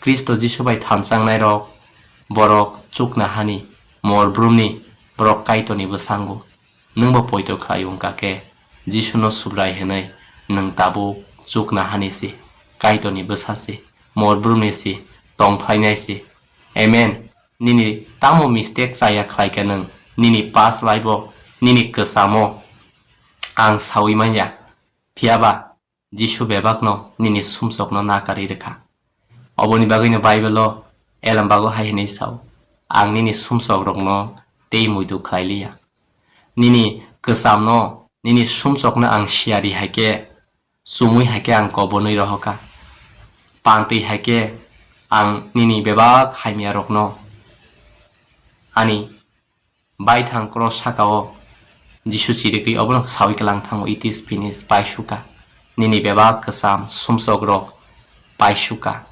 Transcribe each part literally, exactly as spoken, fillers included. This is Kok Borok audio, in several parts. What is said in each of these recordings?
Khristo Jisu bai thanchangnairok, borok chukna hani mor brumni borok Kaitorni bwsango. Nwngbo poito khlai wngkha khe, Jisuno Subrai hwnwi nwng tabuk chukna hani se, Kaitorni bwsa se, mor brumni se, tong phlainai se. Amen. Nini tamo mistake chaya khlai khe nwng, nini past life-o, nini kwchamo ang saui manya. Phiyaba Jisu bebakno nini sumsokno nakarwi rwkha. Oboni bagwino Bible-o Elambago hai hwnwi sao, "Ang nini sumsokrokno tei muitu khlai liya. Nini kwchamno, nini sumsokno ang siyari hai khe, chumui hai khe ang kobonwi rohorkha. Pantwi hai khe ang nini bebak hamyarokno ani baithang cross saka-o Jisu chirigwi obono saui kwlang thango, 'It is finished,' paisuka. Nini bebak kwcham sumsokrok paisuka.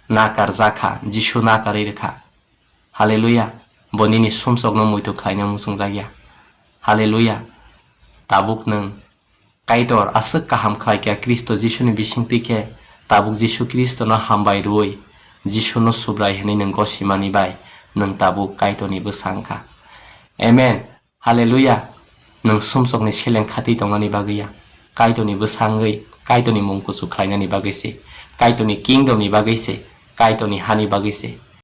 Nakarjakha, Jisu nakarwi rwkha. Hallelujah. Bo nini sumsokno muitu khlaina muchungjakya. Hallelujah. Tabuk nwng Kaitor aswk kaham khlai kha Khristo Jisuni bisingtwi khe, tabuk Jisu Khristono hambai rwui, Jisuno Subrai hwnwi nwng gosimani bai nwng tabuk Kaitorni bwsa wngkha. Amen. Hallelujah. Nwng sumsokni seleng khatwi tongmani bagwi ya. Kaitorni bwsa wngwi, Kaitorni mung kuchuk khlainani bagwi se, Kaitorni kingdomni bagwi se, Kaitorni hani bagwi se.